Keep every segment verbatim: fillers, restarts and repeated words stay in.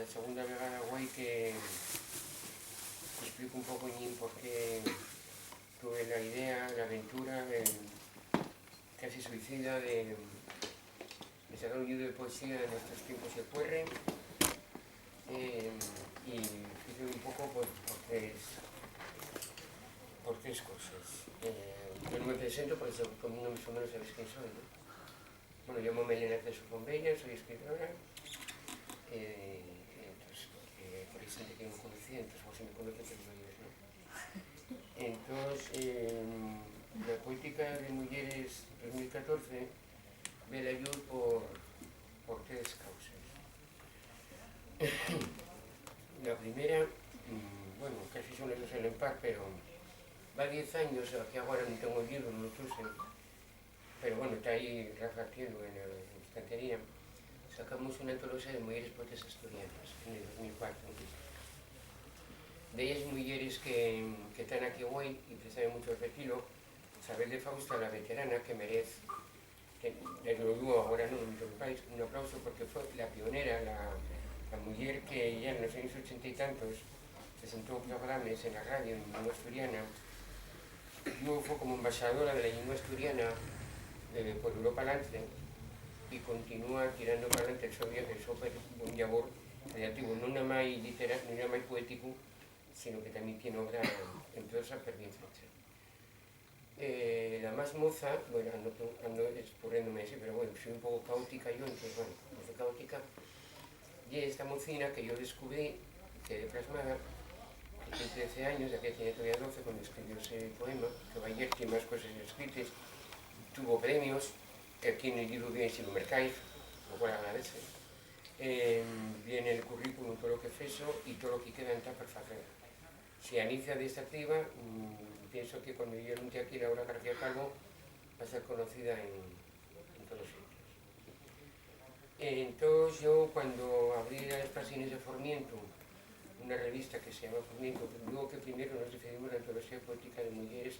Segunda vegada güei que explico un poco ñín por qué tuve la idea, la aventura, em, casi suicida de, de sacar un llibru de poesía en estos tiempos que corren. Em, y fice un poco, pues, por tres, por tres cosas. Eh, yo no me presento porque todo el mundo más o menos sabéis quién soy, ¿no? Bueno, llámome Elena Ceso Fombella, soy escritora. Eh, entonces, porque por ahí gente que no conocía, entonces vos si me conoces, pero no digas, ¿no? Entonces, em, la poética de mujeres dos mil catorce ve la lluz por, por tres causas. La primera, mm, bueno, casi son los dos en par, pero va diez años, que agora no tengo el libro, no lo puse, pero bueno, está ahí Rafa tiéndolo en la estantería. Sacamos una antoloxía de mujeres poetas asturianas en el dos mil cuatro. De ellas mujeres que, que están aquí güei y que saben mucho repetirlo, Isabel de Fausta, la veterana, que merece, que, desde luego, ahora no, en todo el país, un aplauso porque fue la pionera, la, la mujer que ya en los años ochenta y tantos presentó programas en la radio, en lengua asturiana. Luego fue como embajadora de la lengua asturiana, eh, por Europa Adelante, y continúa tirando para adelante el so, el so per-, buen labor creativo, no nada más litera-, no nada más poético, sino que también tiene obra en prosa, pero bien fecha. Eh, la más moza, bueno, ando, ando escurriéndome así, pero bueno, soy un poco caótica yo, entonces, bueno, no soy caótica. Y esta mocina que yo descubrí, quedé plasmada, que tiene trece años, ya que tenía todavía doce cuando escribió ese poema, que va a ser, tiene más cosas escritas, tuvo premios, aquí en el libro viene si lo mercáis, lo cual agradece. Em, viene el currículum, todo lo que fexo y todo lo que queda entá por facer. Si Alicia de esta activa, mm, pienso que cuando yo no esté aquí, Laura García Calvo va a ser conocida en, en todos sitios. Entós, yo, cuando abrí las páxinas de Formientu, una revista que se llama Formientu, digo que primero nos decidimos la antoloxía poética de mujeres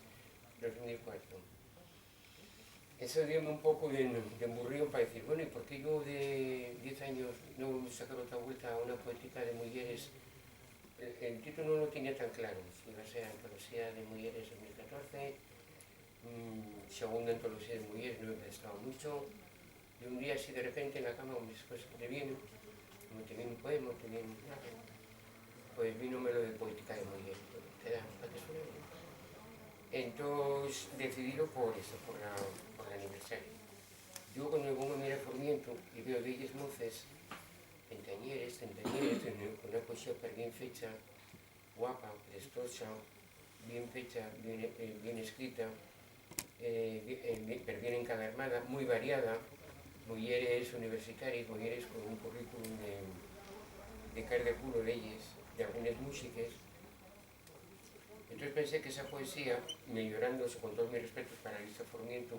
dos mil cuatro. Eso dióme un poco de, de emburrión pa dicir, bueno, ¿y por qué yo de diez años no vamos a sacar otra vuelta a una poética de mujeres? El, el título no lo tenía tan claro, si iba a ser antoloxía de mujeres dos mil catorce, mm, segunda antoloxía de mujeres, no me prestaba mucho. Y un día así de repente en la cama, un mes después que te viene, como te viene un poema, te viene nada, pues vínome lo de poética de mujeres, te da pa que suene bien. Entós decidílo por eso, por la, por l'aniversario. Yo cuando me pongo a mirar Formientu y veo delles moces, veinteañeres, treintañeres, con una poesía per bien fecha, guapa, prestosa, bien fecha, bien, eh, bien escrita, eh, bi-, eh, bi-, pero bien encadernada, muy variada, mujeres universitarias, mujeres con un currículum de, de caer de culo d'elles, de algunes músiques. Entonces pensé que esa poesía, meyorándose, con todos mis respetos para Alicia Formientu,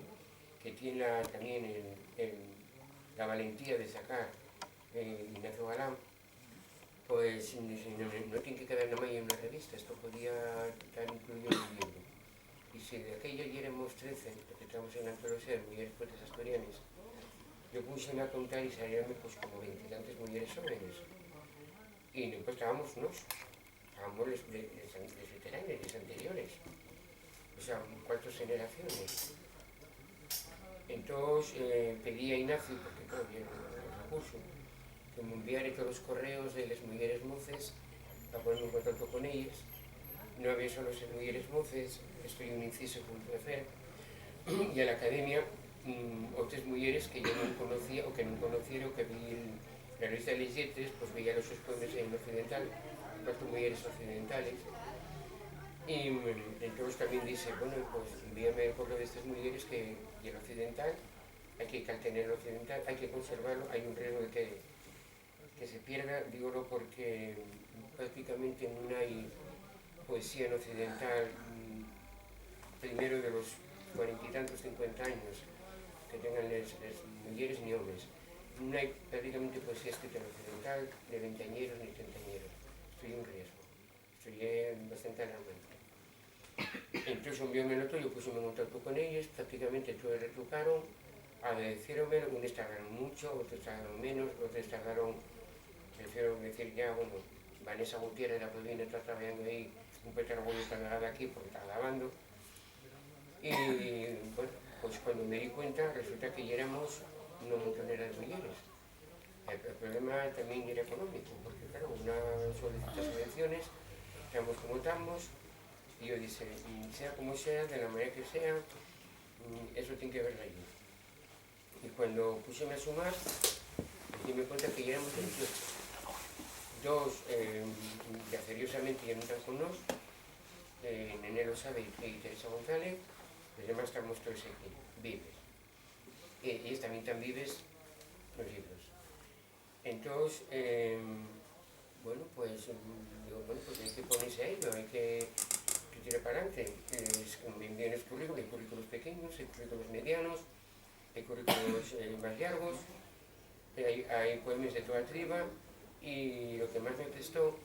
que tiene la, también el, el, la valentía de sacar, eh, Ignacio Galán, pues, no, no tiene que quedar nada más en una revista, esto podía estar incluido en un libro. Y si de aquella yéremos trece, lo que tenemos en la antoloxía de mujeres poetas asturianes, yo puse a contar y salíanme, pues, como veintitantas mujeres jóvenes. Y no estábamos nos, estábamos les, les, les, les veteranes, les anteriores. O sea, cuatro generaciones. Entós, eh, pedí a Ignacio, porque, claro, yo no recurso, que m'enviare tolos correos de les muyeres moces pa ponerme en contacto con elles. No había solo eses muyeres moces, esto ye un inciso que me gusta hacer, y a la academia, mm, otres muyeres que yo non conocía o que non conociera o que vi en la revista de les lletres, pues veía los sos poemes en occidental, cuatro muyeres occidentales. Y, mm, entós tamién dixe, bueno, pues envíame el correo d'estes muyeres que ye l'occidental, hai que caltener l'occidental, hai que conservalo, hai un riesgo de que, que se pierda, dígolo porque, mm, prácticamente nun hai poesía en occidental, mm, primero de los cuarenta y tantos, cincuenta años que tengan les, les muyeres ni homes. Nun hai prácticamente poesía escrita en occidental de veinteañeros ni treintañeros. Esto ye un riesgo. Esto ye bastante alarmante. Entós, un día me noto, yo púseme en contacto con elles, prácticamente todes retrucaron, agradeciéronme, unes tardaron mucho, otres tardaron menos, otres tardaron Prefiero decir ya, bueno, Vanessa Gutiérrez, la Pavina, ta trabayando ahí un petargón esta vegada aquí, porque ta grabando. Y, bueno, pues cuando me di cuenta, resulta que yéramos una montonera de muyeres. El, el problema también era económico, porque, claro, una solicita subvenciones, estamos como estamos, y yo dice, "Mm, sea como sea, de la manera que sea, mm, eso tiene que ver la ayuda". Y cuando púxeme a sumar, dime cuenta que yéramos veintiocho. Dos, eh, ya seriosamente ya no están con nós, eh, Nené lo sabe y, y Teresa González, los demás estamos todos aquí, vives. E, y ellos también están vives los libros. Entós, eh, bueno, pues, mm, digo, bueno, pues hai que ponese a ello, hai que, que tirar para adelante. Es, como bien, bien, es currículo, hay currículos pequeños, hay currículos medianos, hai currículos, eh, más llargos, hai, hai poemes de toda triba, y lo que más me prestó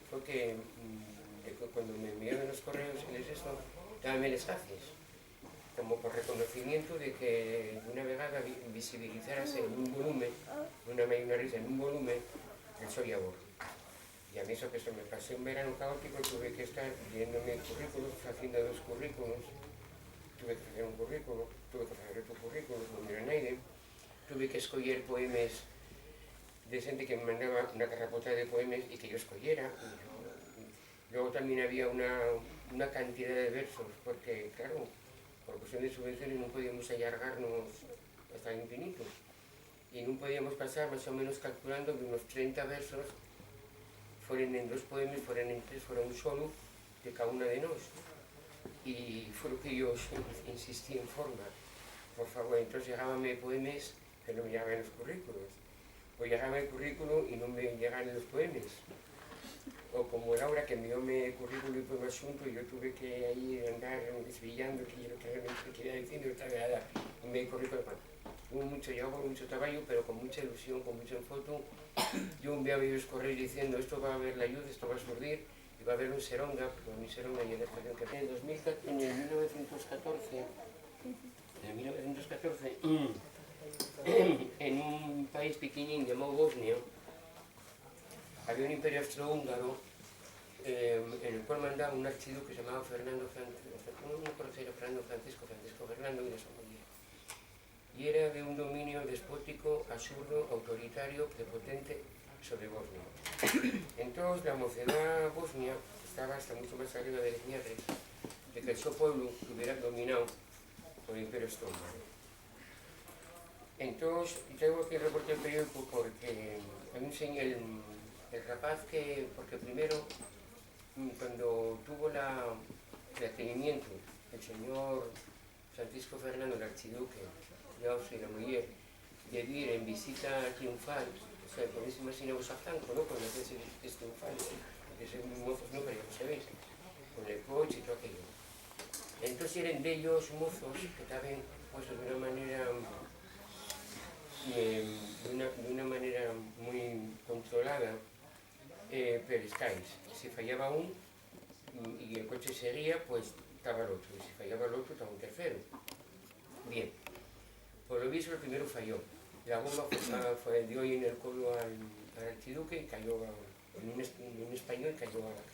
fue que, mm, de que cuando me enviaron los correos y les eso, dábame les gracias, como por reconocimiento de que una vegada vi-, visibilizárase en un volumen, una mayoría en un volumen, el so llabor. Y a mí eso que se me pasé un verano caótico, tuve que estar leyéndome currículos, haciendo dos currículos, tuve que hacer un currículo, tuve que hacer otro currículo, no miró a nadie, tuve que escoger poemes de gente que me mandaba una carrapota de poemes y que yo escogiera. Y yo, luego también había una, una cantidad de versos, porque, claro, por cuestión de subvenciones no podíamos allargarnos hasta el infinito. Y nun podíamos pasar, más o menos calculando, d'unos trenta versos, foren en dos poemes, foren en tres, fora un solu, de cada una de nós. Y fue lo que yo insistí en forma, por favor. Entós llegábame poemes, pero non me llegaban los currículos. O llegaba el currículo y non me llegaban los poemes. O como Laura, que envióme currículo y poema xunto, y yo tuve que ahí andar desvillando qué ye lo que realmente quería decir, y otra vez, nada, envié el currículo, bueno, hubo mucho llabor, mucho trabajo, pero con mucha ilusión, con mucho enfotu. Yo enviaba los correos diciendo, "Esto va a haber la ayuda, esto va a surgir, y va a haber un Seronda", porque un Seronda ya la estación que en el dos mil catorce, en el mil novecientos catorce, en el mil novecientos catorce, en un país piquiñín llamado Bosnia, había un imperio austrohúngaro, eh, en el cual mandaba un archiduque que se llamaba Fernando Fran-, no me acuerdo si era Fernando Francisco, Francisco Fernando, y no sé muy bien. Y era de un dominio despótico, absurdo, autoritario, prepotente sobre Bosnia. Entonces, la mocedad bosnia estaba hasta mucho más arriba de les ñarres de que el so pueblo estuviera dominado por el imperio austrohúngaro. Entós, traigo aquí el reporte del periódico porque a mí enseñé el, el rapaz que, porque primero, mm, cuando tuvo la, el atrevimiento el señor Francisco Fernando, el archiduque de Austria, y la mujer, de vir en visita triunfal, o sea, podéis imaginaros a Franco, ¿no? Cuando hacía ese visita triunfal, que esos mozos no, pero ya lo sabéis, con el coche y todo aquello. Entós yeren dellos mozos que taben puestos d'una manera, eh, d'una, d'una manera mui controlada, eh, per escais. Si fallaba un, mm, y el coche seguía, pues taba l'otru, y si fallaba l'otru, taba un terceru. Bien, por lo visto, el primero falló. La bomba fue, fue, dio en el colo al, al archiduque y cayó a, en un es-, en un español, cayó a la calle.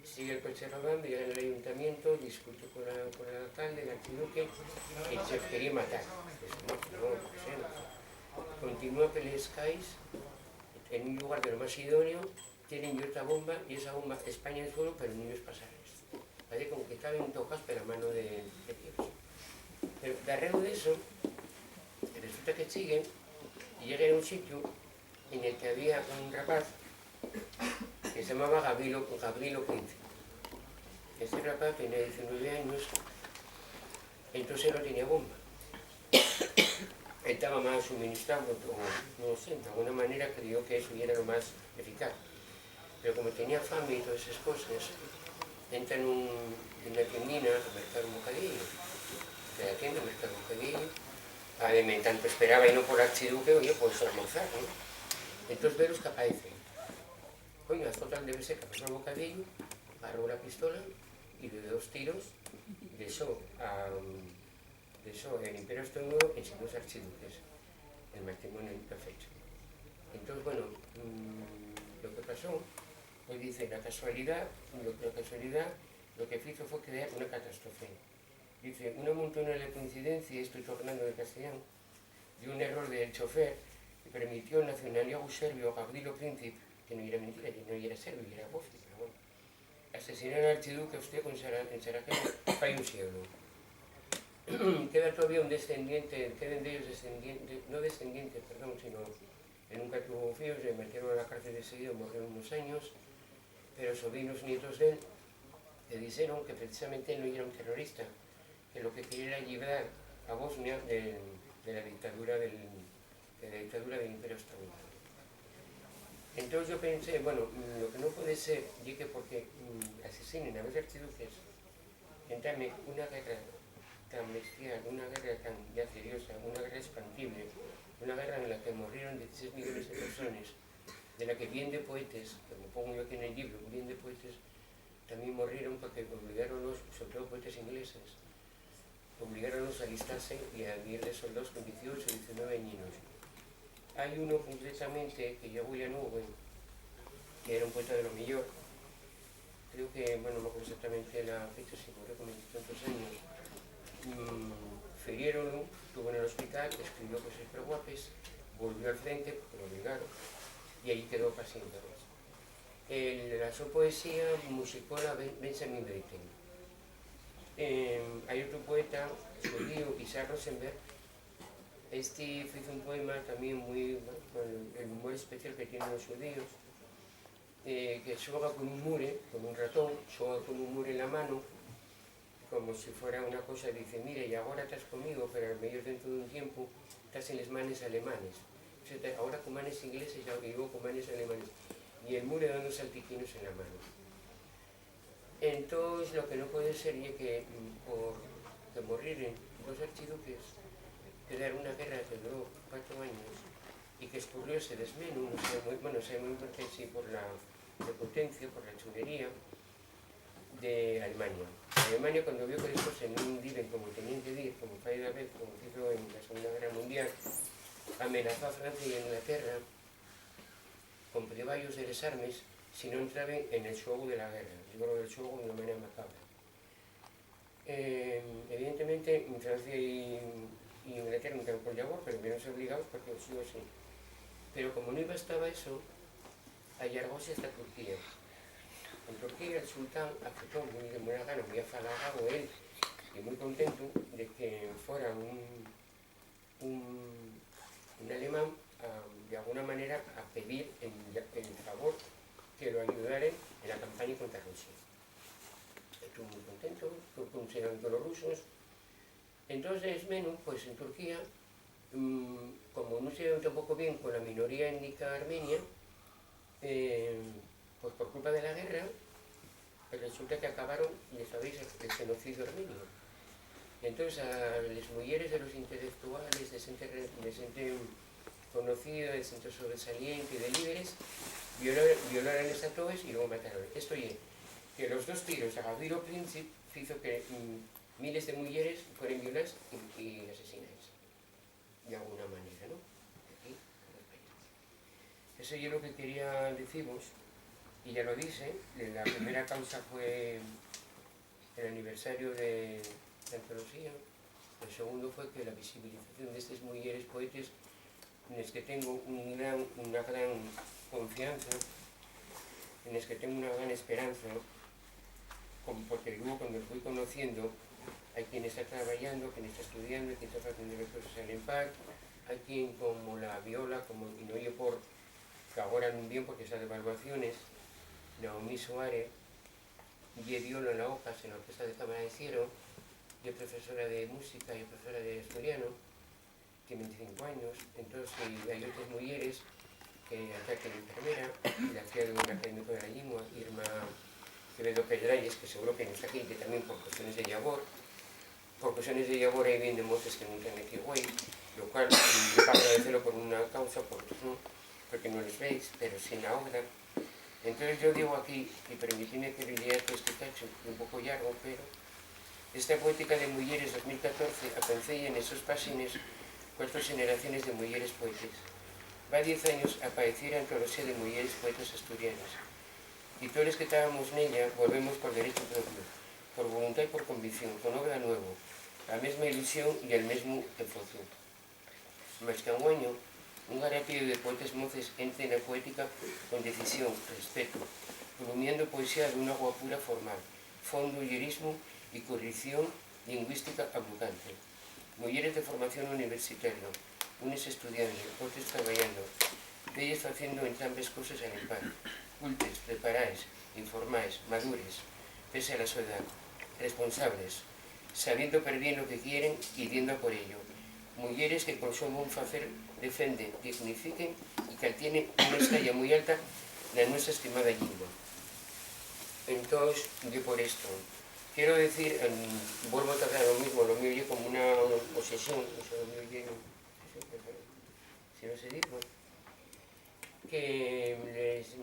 Sigue el coche rodando, llega al ayuntamiento, discute con la, con el alcalde, el archiduque, y se quería matar. Dice, "No, no, no sé, no sé". Continúa pel escais, en un lugar de lo más idóneo, tienen otra bomba, y esa bomba españa el suelo, pero no es pasar. Parece como que estaban tocados por la mano de, de Dios. Pero darrero de eso, resulta que siguen y llegan a un sitio en el que había un rapaz que se llamaba Gabrilo, Gabrilo Quince. Ese rapaz tenía diecinueve años, entonces no tenía bomba. Él estaba mal suministrado, o no sé, de alguna manera creyó que eso era lo más eficaz. Pero como tenía fame y todas esas cosas, entra en un, en una tiendina a mercar un bocadillo. Entra a la tienda a mercar un bocadillo. A ver, me tanto esperaba y no por archiduque, oye, pues almorzar, ¿no? Entonces ve los que aparecen. Coño, esto tal debe ser que ha pasado un bocadillo, agarró la pistola y de dos tiros dexó a, dexó el imperio austrohúngaro en los archiduques. El matrimonio perfecto. Entós, bueno, mm, lo que pasó, pues dice, la casualidá, lo, la casualidá lo que fizo fue crear una catástrofe. Dice, una montonera de coincidencia, esto estoy hablando de castellano, de un error del chofer que permitió al nacionaliegu serbio Gavrilo Princip, que no era mentira, que no era serbio, era bosnio, pero bueno, asesinar al archiduque austriaco en Sara-, en Sarajevo fai un sieglu. Queda todavía un descendiente, queden dellos descendientes, no descendientes, perdón, sino que nunca tuvo fíos, le metieron a la cárcel de seguido, morrió en unos años, pero sobrinos, nietos de él, le dijeron que precisamente él no era un terrorista, que lo que quería era llibrar a Bosnia de, de la dictadura del, de la dictadura del Imperio Austrohúngaro. Entós yo pensé, bueno, mm, lo que no puede ser ye que porque, mm, asesinen a veces archiduques, entame una guerra tan bestial, una guerra tan ya seriosa, una guerra espantible, una guerra en la que morrieron dieciséis millones de personas, de la que bien de poetes, como pongo yo aquí en el libro, bien de poetes también morrieron porque obligáronlos, sobre todo poetes ingleses, obligáronlos a alistarse y a ir de soldados con dieciocho, diecinueve añinos. Hai uno concretamente que ye William Owen, que era un poeta de lo millor, creo que, bueno, no me acuerdo exactamente la fecha, si murió con veintitantos años, mm, feriéronlo, estuvo en el hospital, escribió cosas pero guapes, volvió al frente porque lo obligaron, y allí quedó casi enterrado. El, la so poesía musicóla Ben-, Benjamin Britten. Em, hai otru poeta xudíu, Isaac Rosenberg. Esti fizo un poema tamién mui, bueno, con el humor especial que tienen los xudíos, eh, que xuega con un mure, con un ratón, xuega con un mure en la mano, como si fuera una cosa, dice, "Mira, y agora tas conmigo, pero a lo mellor dentro d'un tiempu tas en les manes alemanes. O sea, ta-, agora con manes ingleses, ya digo, con manes alemanes". Y el mure dando saltiquinos en la mano. Entós, lo que no puede ser ye que, mm, por que morrieren dos archiduques, quedara una guerra que duró cuatro años y que escurrióse d'esmenu, no sé, mui, bueno, sé mui porque sí, por la prepotencia, por la chulería de Alemania. Alemania, cuando vio que les coses nun diben como teníen que dir, como fai davezu, como fizo en la Segunda Guerra Mundial, amenazó a Francia y a Inglaterra con pribayos de les armes si no entraben en el xuegu de la guerra. Digo lo del xuegu d'una manera macabra. Eh, evidentemente, Francia y, y Inglaterra entraron col llabor, pero viéronse obligaos porque sí o sí. Pero como no bastaba eso, allargóse hasta Turquía. En Turquía, el sultán aceptó muy de buena gana, muy afalagado él y muy contento de que fuera un, un, un alemán, ah, de alguna manera a pedir en, en favor que lo ayudaren en la campaña contra Rusia. Estuvo muy contento, estuvo considerando los rusos. Entonces, menú, pues en Turquía, mm, como no se llevan tampoco bien con la minoría étnica armenia, eh, pues por culpa de la guerra, resulta que acabaron, ya sabéis, el genocidio armenio. Entonces, a les muyeres de los intelectuales, de xente re-, de xente conocida, de xente sobresaliente, de líderes, viola-, violaron a toes y luego mataron. Esto ye, que los dos tiros a Gavrilo Princip fizo que, mm, miles de muyeres fueren violaes y, y asesinaes, de alguna manera, ¿no? Aquí, en España. Eso ye lo que quería decivos, y ya lo dixe, la primera causa fue el aniversario de la antoloxía, el segundo fue que la visibilización d'estes muyeres poetes, nes que tengo un gran, una gran confianza, nes que tengo una gran esperanza, con-, porque luego cuando los voy conociendo, hay quien está trabajando, quien está estudiando, quien está haciendo las cosas al empar, hay quien como la Viola, como, y no yo por que ahora nun bien porque está de evaluaciones, Naomi Suárez, ye viola en la OCAS, en la Orquesta de Cámara de Ciero, ye profesora de música y profesora de asturiano, tiene veinticinco años, entonces, y hay otras mujeres que, ata que enfermera, y la fía de un académico de la lengua, Irma Quevedo Pedralles, que seguro que no está aquí, que también por cuestiones de llabor, por cuestiones de llabor ahí bien de moses que nun tán aquí güei, lo cual, mm, yo para agradecelo por una causa, por otros no, porque no les veis, pero sí en la obra. Entonces yo digo aquí, y permitidme que lea todo este cacho, un poco llargo, pero esta poética de muyeres dos mil catorce, apencéi en esos páxines cuatro xeneraciones de muyeres poetes. Va diez años apaeciera l'antoloxía de muyeres poetes asturianes, y toles que tábamos nella volvemos por derechu propio, por voluntá y por convicción, con obra nuevo, la mesma ilusión y el mesmu enfoque. Más qu'anguaño, un garapíu de poetes moces entren na poética con decisión, respetu, polumiendo poesía d'una guapura formal, fondu, llirismu y corricción lingüística ablucante. Muyeres de formación universitaria, unes estudiando, otres trabayando, delles faciendo entrambes coses a l'empar, cultes, preparaes, informaes, madures, pese a la so edá, responsables, sabiendo perbién lo que quieren y diendo a por ello, muyeres que col so bon facer defenden, dignifiquen y caltienen una estaya mui alta na nuestra estimada llingua. Entós, ye por esto. Quiero decir, em, vuelvo a tratar lo mismo, lo mío ye como una obsesión, o sea, lo mío ye, si no se dice, bueno, que les,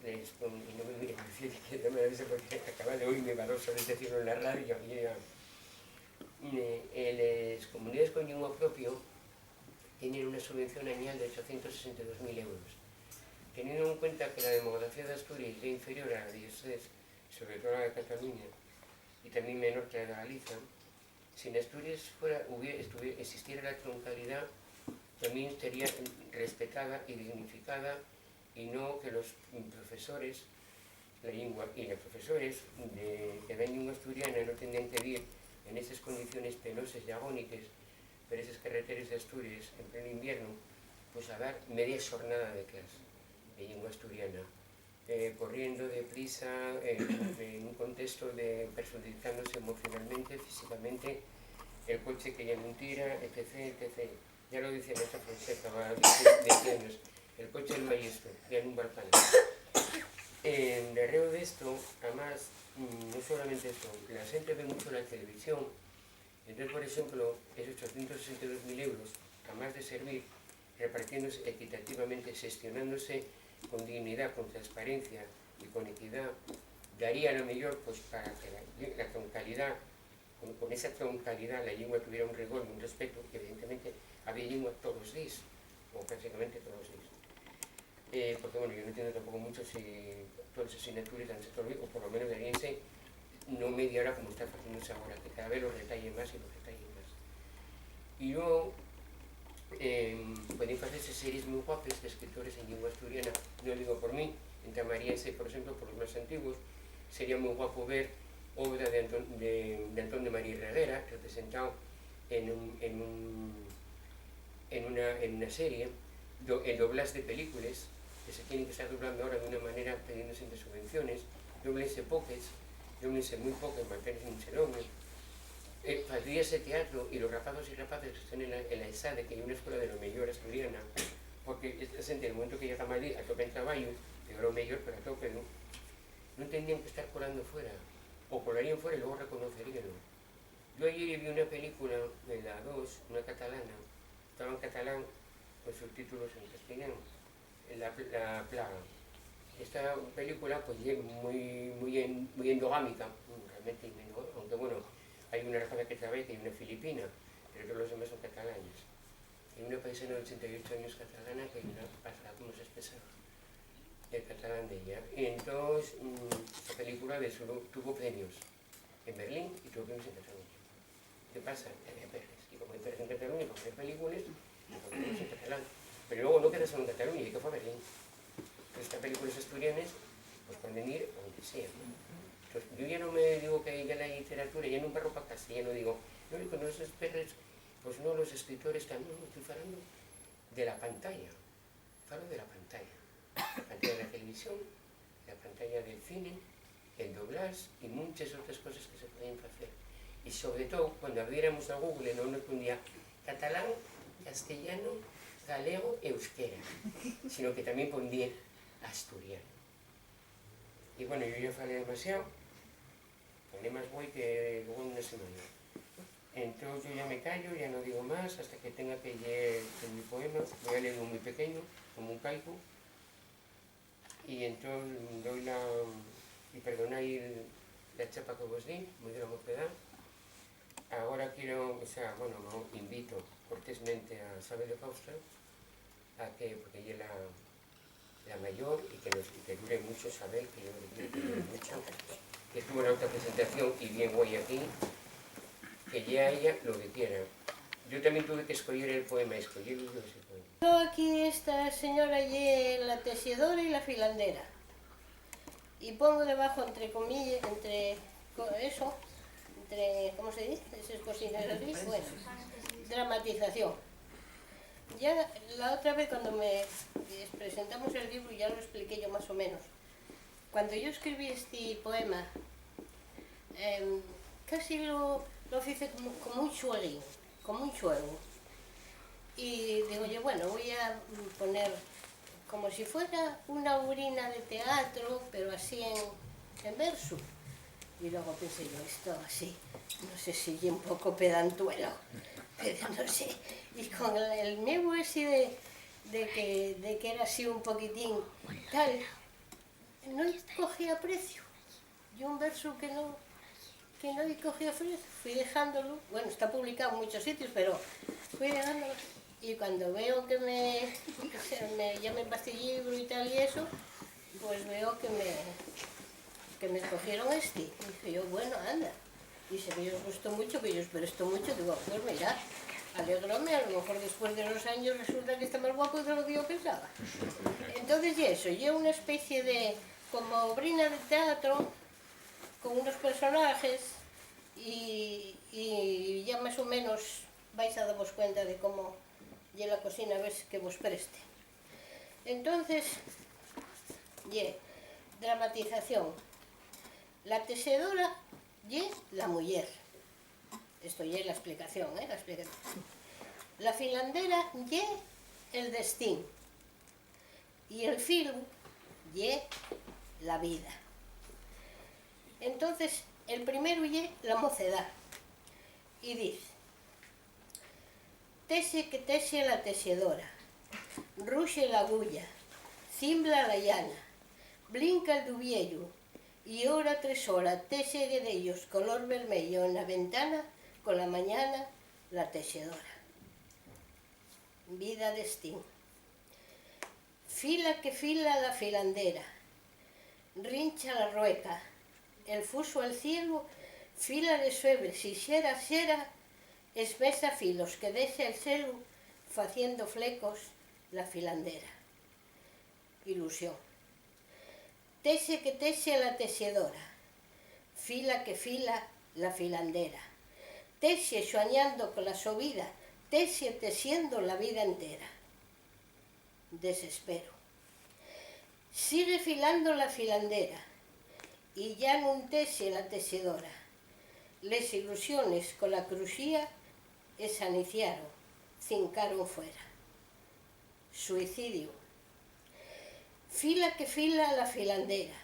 les, y no me mires, porque no me avise porque acaba de oírme, va dos horas decirlo en la radio, y ya, eh, eh, les comunidades con llingua propio tienen una subvención añal de ochocientos sesenta y dos mil euros. Teniendo en cuenta que la demografía d'Asturies ye inferior a la de Dioses, sobre todo a la de Cataluña, y tamién menor que la de Galiza, si n'Asturies fuera, hubie-, estuvie-, existiera la troncalidá, tamién sería respetada y dignificada, y no que los profesores, la llingua y los profesores de, que dan llingua asturiana no tendrían que dir en esas condiciones penoses y agóniques per eses carreteres d'Asturies en pleno inviernu, pues a dar media xornada de clase de llingua asturiana, eh, corriendo deprisa, en, en un contesto de perxudicándose emocionalmente, físicamente, el coche que ya nun tira, etcétera, etcétera. Ya lo decía nuestra Fonseca, va, diez, diez años, el coche del maestro, ya nun val pa nada. En darreo d'esto, amás, mm, no solamente esto, la xente ve mucho la televisión, entós, por exemplo, esos ochocientos sesenta y dos mil euros, amás de servir, repartiéndose equitativamente, xestionándose con dignidá, con transparencia y con equidá, daría a lo mellor, pues, para que la, la troncalidá, con, con esa troncalidá, la llingua tuviera un rigor y un respetu, que evidentemente había llingua tolos díes, o prácticamente tolos díes. Eh, porque, bueno, yo no entiendo tampoco mucho si todas las asignaturas dan todo, o por lo menos daríense no media hora como está haciéndose ahora, que cada vez lo retallen más y lo retallen más. Y luego, em, pueden hacerse series muy guapes de escritores en lengua asturiana, no digo por mí, entamaríase, por ejemplo, por los más antiguos. Sería muy guapo ver obra de Antón de, de Antón de María Reguera, representado en un, en un, en una, en una serie, do-, el doblás de películes, que se tienen que estar doblando ahora de una manera pidiéndose de subvenciones, doblense poques, doblense muy poques, manténense un xerones. Eh, faldríase teatro, y los rapazos y rapaces que están en la, en la ESADE, que hay una escuela de lo mejor asturiana, porque esta gente, en el momento que llega a Madrid, atopen trabajo, pero lo mejor, pero atopen, ¿no? No tendrían que estar colando fuera, o colarían fuera y luego reconoceríanlo. Yo ayer vi una película de la dos, una catalana, estaba en catalán con subtítulos en castellano, La, La plaga. Esta película, pues, ye muy, muy, en- muy endogámica, realmente, ¿no? Aunque, bueno, hay una rapaza que trabaja y hay una filipina, pero todos los demás son catalanes. Hay una paisana de ochenta y ocho años catalana que hay una pasada, como se expresaba el catalán de ella. Y entonces, mm, esta película de solo tuvo premios en Berlín y tuvo premios en Cataluña. ¿Qué pasa? Que había perres. Y como hay perres en Cataluña, como hay películas, y como hay perres en catalán. Pero luego no queda solo en Cataluña, hay que fue a Berlín. Entonces, estas películas asturianas, pues pueden ir a donde sea, ¿no? Entonces, yo ya no me digo que ya la literatura, ya no barro para castellano, digo, no, con esos perres, pues no, los escritores también, no, estoy hablando de la pantalla. Falo de la pantalla. La pantalla de la televisión, la pantalla del cine, el doblás y munches otres coses que se pueden facer. Y sobre todo, cuando abriéramos a Google, non nos pondía catalán, castellano, galego, euskera, sino que también pondía asturiano. Y bueno, yo ya falé demasiado. Falé más güei que luego en una semana. Entón yo ya me callo, ya no digo más, hasta que tenga que lleer el mi poema. Voy a leer un muy pequeño, como un haiku. Y entón doy la, y perdonai la chapa que vos di, muy gran mocedá. Agora quiero, o sea, bueno, no, invito cortésmente a Sabe de Fausta A que, porque ella es la, la mayor y que, nos, y que dure mucho, Sabel, que yo le quiero que dure mucho, que tuvo la otra presentación y bien guay aquí, que ya ella lo que quiera. Yo también tuve que escoger el poema, escogí yo ese poema. Yo aquí esta señora ye la tejedora y la filandera. Y pongo debajo, entre comillas, entre co-, eso, entre, ¿cómo se dice? Eses cosines así, bueno, dramatización. Ya la otra vez, cuando me, les presentamos el libro, ya lo expliqué yo más o menos. Cuando yo escribí este poema, em, casi lo, lo hice como, como un xueguín, como un xuegu. Y digo yo, bueno, voy a, mm, poner como si fuera una obrina de teatro, pero así en, en versu. Y luego pensé yo, esto así, no sé si ye un poco pedantuelo, pero no sé. Y con el, el miedu ese de, de que, de que era así un poquitín tal, no cogía preciu. Ye un versu que no, que no cogía preciu, fui dejándolo. Bueno, está publicado en muchos sitios, pero fui dejándolo. Y cuando veo que me, que se me, ya me empastillé el libro y tal y eso, pues veo que me, que me escogieron este. Y dije yo, bueno, anda. Dice que ellos gustó mucho, que ellos, pero esto mucho. Digo, pues mira, alegróme, a lo mejor después de los años resulta que está más guapo de lo que yo pensaba. Entonces, y eso, yo una especie de, como obrina de teatro, con unos personajes, y, y ya más o menos vais a daros cuenta de cómo ye la cosina, a ver que vos preste. Entonces, ye, dramatización. La texedora ye la muyer. Esto ye la explicación, ¿eh? La explicación. La filandera ye el destín. Y el filu ye la vida. Entonces, el primeru ye la mocedá. Y diz: Texe que texe la texedora, ruxe l'aguya, cimbla la llana, blinca el duviellu, y hora tres hora texe guedellos color vermello en la ventana, con la mañana la texedora. Vida, destín. Fila que fila la filandera, rincha la rueca, el fusu al cielu, fila les febres y xera, xera, esmesa filos que dexa el xelu, faciendo flecos la filandera. Ilusión. Texe que texe la texedora, fila que fila la filandera, texe suañando cola so vida, texe texiendo la vida entera. Desespero. Sigue filando la filandera, y ya nun texe la texedora. Les ilusiones cola cruxía esaniciaron, cincaron fuera. Suicidiu. Fila que fila la filandera,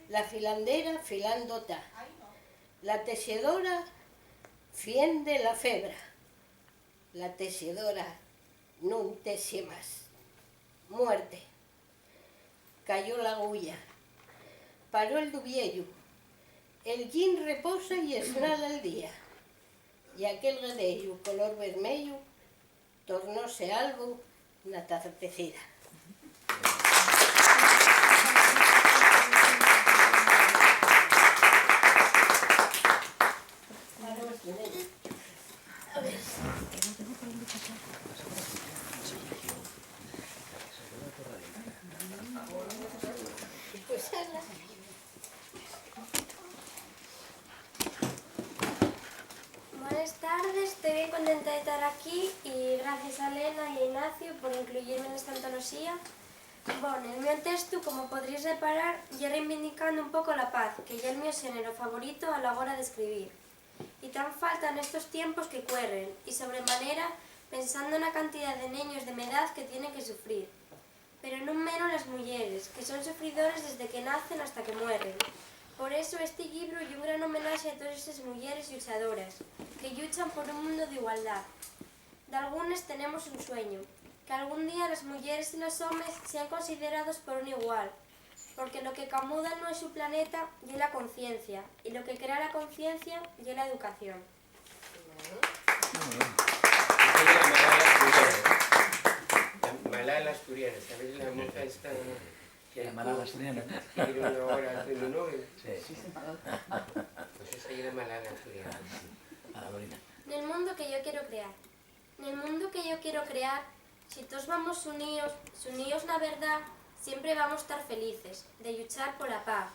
la filandera filando ta. La texedora fiende la febra, la texedora nun texe más. Muerte. Cayó l'aguya, paró el duviellu, el llin reposa y esnala el día, y aquel guedellu color vermellu tornóse albu na tartecida. Bones tardes, toi bien contenta de tar aquí y gracies a Elena y a Ignacio por incluyirme nesta antoloxía. Bon, el mio testu, como podríes reparar, ye reivindicando un poco la paz, que ye el mio xénero favorito a la hora d'escribir. Y tán falta nestos tiempos que cuerren, y sobremanera pensando na cantidá de neños de m'edá que tienen que sufrir. Pero nun menos les muyeres, que son sufridores desde que nacen hasta que mueren. Por eso, esti llibru ye un gran homenaxe a toes eses muyeres lluchadoras que lluchan por un mundo d'igualdá. Dalgunes tenemos un sueñu, que algún día les muyeres y los homes sean considerados por un igual, porque lo que camuda el nuesu planeta ye la conciencia, y lo que crea la conciencia ye la educación. Bueno. Esta ye la Malala Escudero. La, la Asturiana, ¿sabes la moza esta que... La Malala asturiana. Que tiró una hora haciendo Nobel? Sí. Pues esa era Malala asturiana. Malala. Nel mundo que yo quiero crear. Nel mundo que yo quiero crear, si toos vamos uníos, xuníos na verdá, siempre vamos tar felices de lluchar pola paz.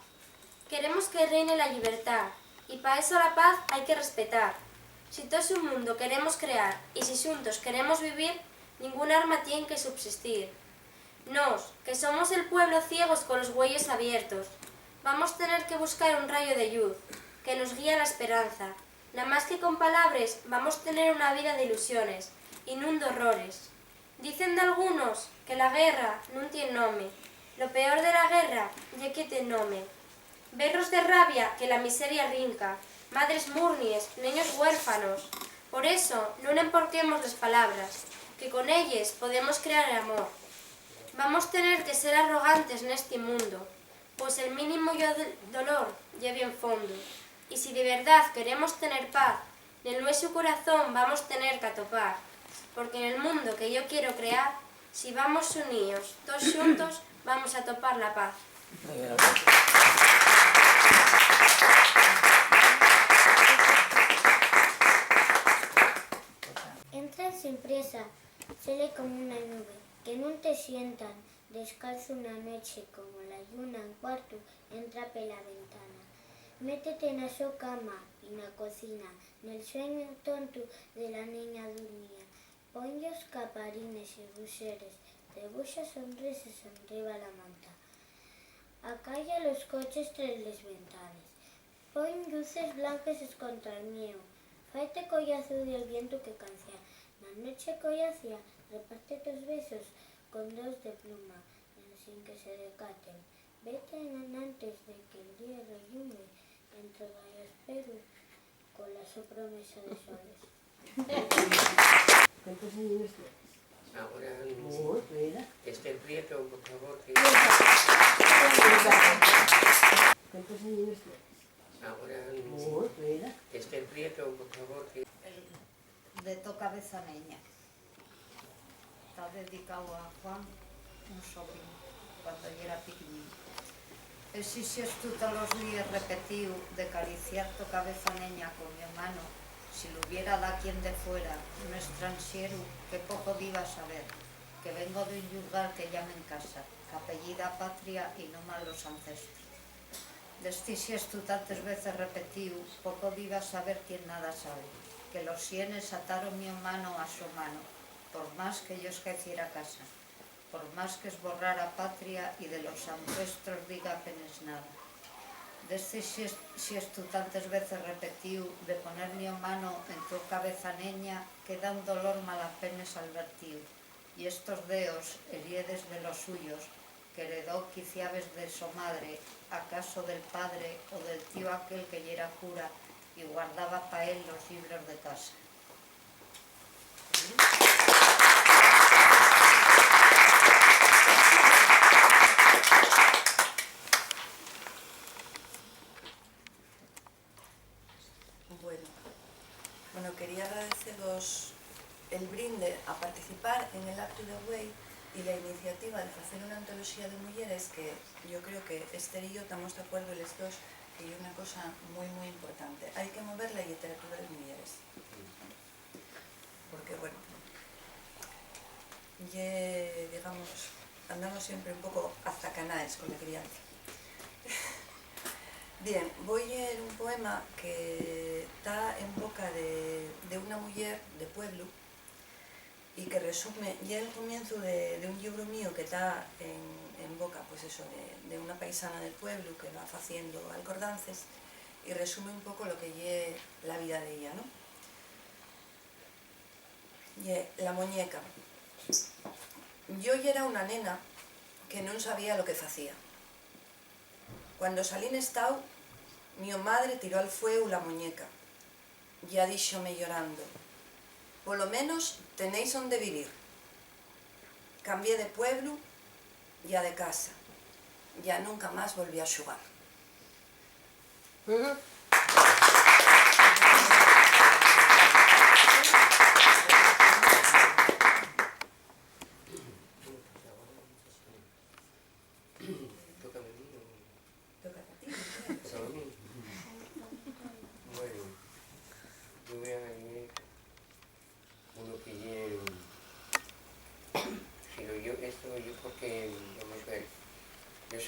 Queremos que reine la llibertá, y pa eso la paz hai que respetar. Si toos un mundo queremos crear, y si xuntos queremos vivir, ningún arma tien que subsistir. Nós, que somos el pueblo ciegos colos güeyos abiertos, vamos tener que buscar un rayo de lluz que nos guía la esperanza. Namás que con palabres vamos tener una vida d'ilusiones y nun d'horrores. Dicen dalgunos que la guerra nun tien nome. Lo peor de la guerra ye que tien nome. Berros de rabia que la miseria rinca, madres murnies, neños huérfanos. Por eso, nun emporquemos les palabras, que con elles podemos crear amor. Vamos tener que ser arrogantes nesti mundo, pos el mínimo yo-, dolor ye bien fondo. Y si de verdad queremos tener paz, nel nuesu corazón vamos tener qu'atopar, porque nel mundo que yo quiero crear, si vamos uníos, toos xuntos, vamos atopar la paz. Entra sin priesa, sele como una nube, que nun te sientan, descalzo una nueche como la lluna en cuartu, entra pela ventana. Métete na so cama y na cocina, nel sueñu tontu de la neña durmía. Pon-yos caparines y ruseres, debuxa sonrises enriba la manta. Acalla los coches tres les ventanes. Pon lluces blanques escontra'l mieu. Faite collazu del vientu que cancia. Na nueche collacia, reparte tos besos con dos de pluma, ensin que se decaten. Vete enantes de que'l día rellumbe, entrega-yos perú cola so promesa de soles. ¿Cuántos años tienes? Ahora, mm, Muy buena. Esther Prieto, por favor, que... ¿Cuántos años tienes? Ahora, mm, Muy buena. Esther Prieto, por favor, que... El de To cabeza neña. Ta dedicáu a Juan, un sobrinu, cuando yera piquiñín. Esi xestu tolos díes repetíu de cariciar to cabeza neña con mio mano, si l'hubiera daquién de fuera, un estranxeru, que poco diba saber que vengo d'un llugar que llamen casa, qu'apellida Patria y no malos ancestros. D'esti xestu tantes veces repetíu, poco diba saber quien nada sabe, que los sienes ataron mio mano a so mano, por más que yo escaeciera casa, por más qu'esborrara Patria y de los ancestros diga apenes nada. D'esti xes-, xestu tantes veces repetíu de poner mio mano en to cabeza neña queda un dolor malapenes alvertíu, y estos deos, heriedes de los suyos, qu'heredó quiciabes de so madre, acaso del padre o del tíu aquel que yera cura y guardaba pa él los llibros de casa. Bueno, bueno, quería agradecevos el brinde a participar en el acto de güei y la iniciativa de facer una antoloxía de muyeres que yo creo que Esther y yo tamos d'acuerdo les dos que ye una cosa mui, mui importante. Hai que mover la lliteratura de muyeres. Porque, bueno, ye, digamos, andamos siempre un poco azacanaes con la crianza. Bien, voi lleer un poema que ta en boca de, de una muyer de pueblu y que resume, ye el comienzu de, de un llibru mío que ta en, en boca, pues eso, de, de una paisana del pueblu que va faciendo alcordances y resume un poco lo que ye la vida d'ella, ¿no? Ye La moñeca. Yo yera una nena que nun sabía lo que facía. Cuando salín estao, mio madre tiró al fueu la moñeca. Ya díxome llorando: "Polo menos tenéis onde vivir". Cambié de pueblu, ya de casa. Ya nunca más volví a xugar.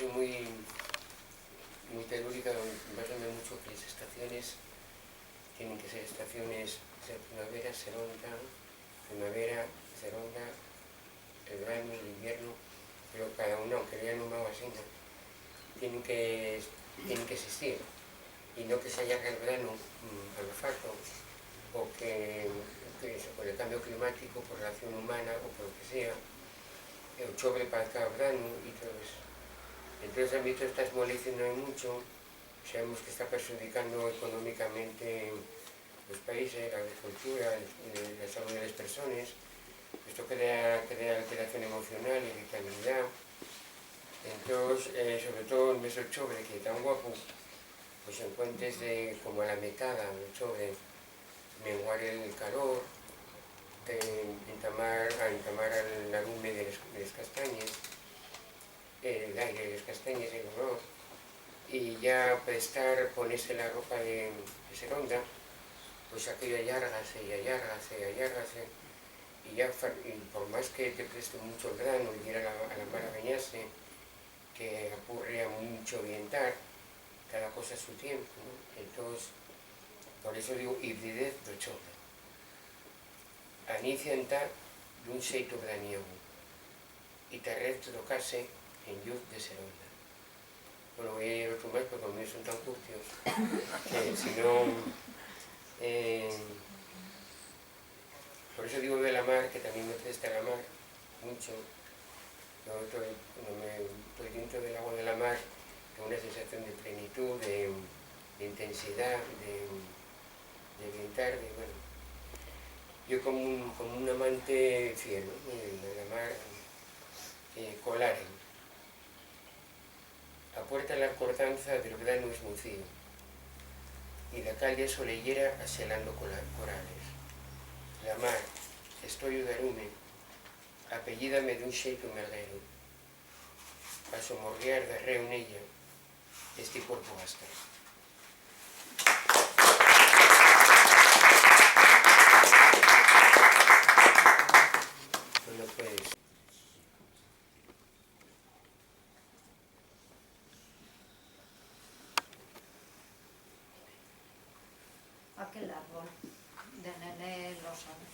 Muy, muy telúrica, me parece mucho que las estaciones tienen que ser estaciones, ser primavera, ser onda, primavera, ser onda, el verano, el invierno, pero cada uno, aunque lo hayan nombrado así, ¿no? Tienen que, tienen que existir, y no que se alargue el verano, mm, a lo farto, o que, que eso, por el cambio climático, por la acción humana o por lo que sea, o chobre para cada verano y todo eso. Entonces, a mí todo está moleciendo mucho, sabemos que está perjudicando económicamente los países, la agricultura, el, la salud de las personas. Esto crea, crea alteración emocional, irritabilidad. Entonces, eh, sobre todo el mes de octubre, que es tan guapo, pues encuentres de, como a la metada de octubre, menguar el calor, eh, entamar, a entamar el arume de les, de les castañes, el aire de les castañes, el olor, y ya prestar, ponese la ropa de, de seronda, pues aquello allárgase y allárgase y allárgase, y ya fa-, y por más que te preste mucho el grano y ir a la, a la mar a bañarse, que apurre a mucho vientar, cada cosa a su tiempo, ¿no? Entonces, por eso digo hibridez do chobre. Anicia entá d'un xeito veraniegu y ta red trocase en lluz de seronda. Bueno, voy a leer otro más porque los míos son tan curtios que si no, eh, por eso digo de la mar, que también me presta la mar mucho. Yo estoy, cuando me, estoy dentro del agua de la mar, tengo una sensación de plenitud, de, de intensidad, de, de bienestar, de, bueno. Yo como un, como un amante fiel, ¿no? De la mar, eh, colaren. Apuerta la recordanza del granu esmucíu y la calle soleyera axelando cola-, corales. La mar, estoyu d'arume, apellídame d'un xeitu mergueru. Pa somorguiar darréu nella, esti cuerpu gasta. Bueno, pues. Aquel árbol, de Nené Losada.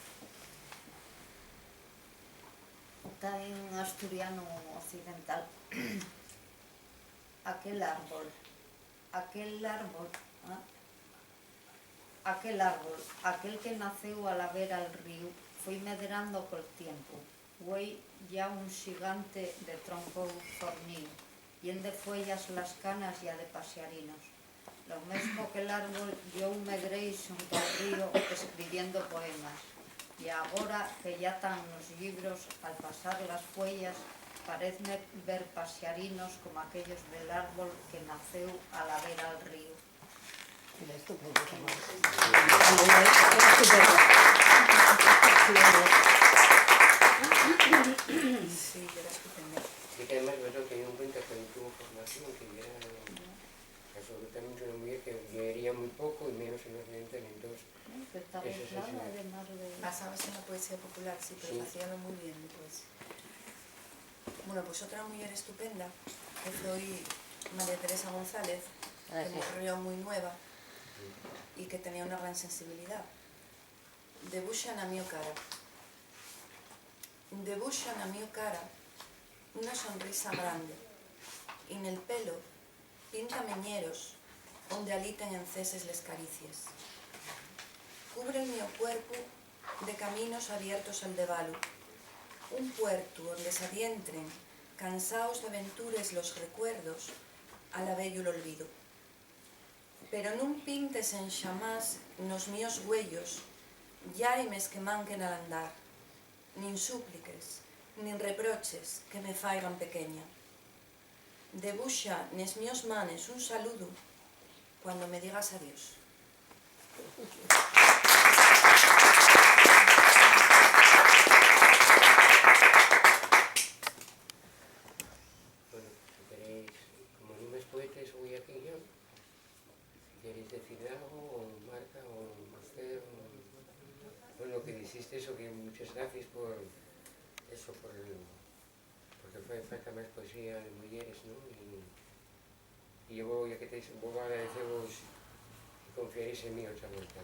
Ta en asturianu occidental. Aquel árbol, aquel árbol, ah, aquel árbol, aquel que naceu a la vera'l ríu, foi medrando col tiempu. Güei ya un xigante de troncu forníu, lleen de fueyas las canas ya de paxarinos. Lo mesmo que l'árbol, yo un medrei xunto al río escribiendo poemas. Y agora que ya tán nos llibros, al pasar las fueyas, paezme ver paxarinos como aquellos del árbol que naceu a la vera'l ríu. Mira, estupendo, Tomás. Sí, era estupendo. Sí, que además vosotros tenéis en cuenta que no tuvo formación, que era absolutamente una mujer que leería muy poco y menos en occidental, entonces, eso sí, sí. Basábase na poesía popular, sí, pero facíalo mui bien, pues. Bueno, pues otra muyer estupenda que foi María Teresa González, que morrió mui nueva y que tenía una gran sensibilidá. Debuxa na mio cara. Debuxa na mio cara una sonrisa grande, y nel pelo pinta meñeros onde aliten enceses les caricies. Cubre el mio cuerpu de caminos abiertos al devalu, un puertu onde s'adientren, cansaos d'aventures, los recuerdos, al abeyu l'olvidu. Pero nun pintes enxamás nos mios güeyos llaimes que manquen al andar, nin súpliques, nin reproches que me faigan pequeña. Debuxa nes mios manes un saludu cuando me digas adiós. Bueno, si queréis, como nun mes poetes, voi aquí yo. Si queréis decir algo, o Marta, o Marcelo, o, bueno, que dixiste eso, que muchas gracias por eso, por el, porque fai falta más poesía de mujeres, ¿no? Y Y yo, ya que teis, vuelvo a agradeceros que confiáis en mí otra vuelta.